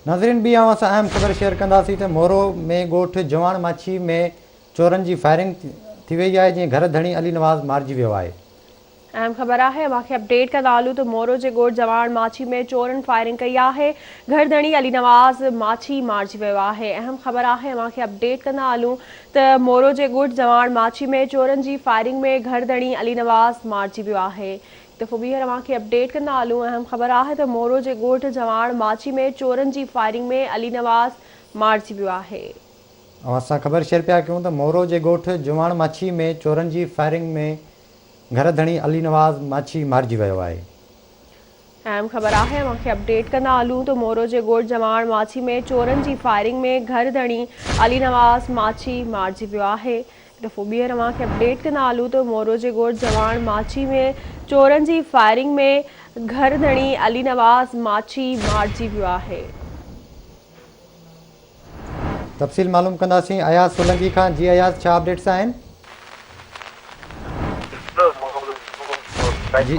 ناظرين ٻي اوهان سان اهم خبر شيئر ڪنداسين ته مورو ۾ ڳوٺ جواڻ ماڇي ۾ چورن جي فائرنگ ٿي وئي آهي جنهن گهر ڌڻي علي نواز مارجي ويو آهي. اهم خبر آهي اوهان کي اپڊيٽ ڪندا هلون ته مورو جي ڳوٺ جواڻ ماڇي ۾ چورن فائرنگ ڪئي آهي گهر ڌڻي علي نواز ماڇي مارجي ويو آهي اهم خبر آهي اوهان کي اپڊيٽ ڪندا هلون ته مورو جي ڳوٺ جواڻ ماڇي ۾ چورن جي فائرنگ ۾ گهر ڌڻي علي نواز مارجي ويو آهي هڪ دفعو ٻيهر اوهان کي اپڊيٽ ڪندا هلون اهم خبر آهي ته مورو جي ڳوٺ جواڻ ماڇي ۾ چورن جي فائرنگ ۾ علي نواز مارجي ويو آهي. اوهان سان خبر شيئر پيا ڪيون ته مورو جي ڳوٺ جواڻ ماڇي ۾ چورن جي فائرنگ ۾ گهر ڌڻي علي نواز ماڇي مارجي ويو آهي. اهم خبر آهي اوهان کي اپڊيٽ ڪندا هلون ته مورو جي ڳوٺ جواڻ ماڇي ۾ چورن جي فائرنگ ۾ گهر ڌڻي علي نواز ماڇي مارجي ويو آهي. هڪ دفعو ٻيهر اوهان کي اپڊيٽ ڪندا هلون ته مورو جي ڳوٺ جواڻ ماڇي ۾ چورن جي فائرنگ ۾ گهر ڌڻي علي نواز ماڇي مارجي ويو آهي. تفصيل معلوم ڪنداسين اياز سولنگي کان جي اياز ڇا اپڊيٽس آهن. جي.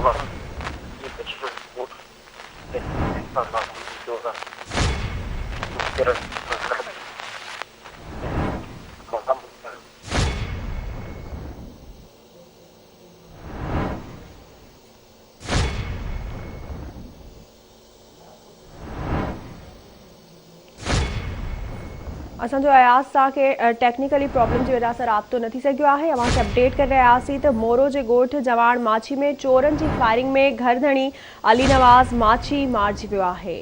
اسان جو اياز سان کي ٽيڪنيڪلي پرابلم جي وجه سان رابطو نه ٿي سگهيو آهي اوهان کي اپڊيٽ ڪري رهيا هئاسين ته مورو جي ڳوٺ جواڻ ماڇي ۾ چورن جي فائرنگ ۾ گهر ڌڻي علي نواز ماڇي مارجي ويو آهي.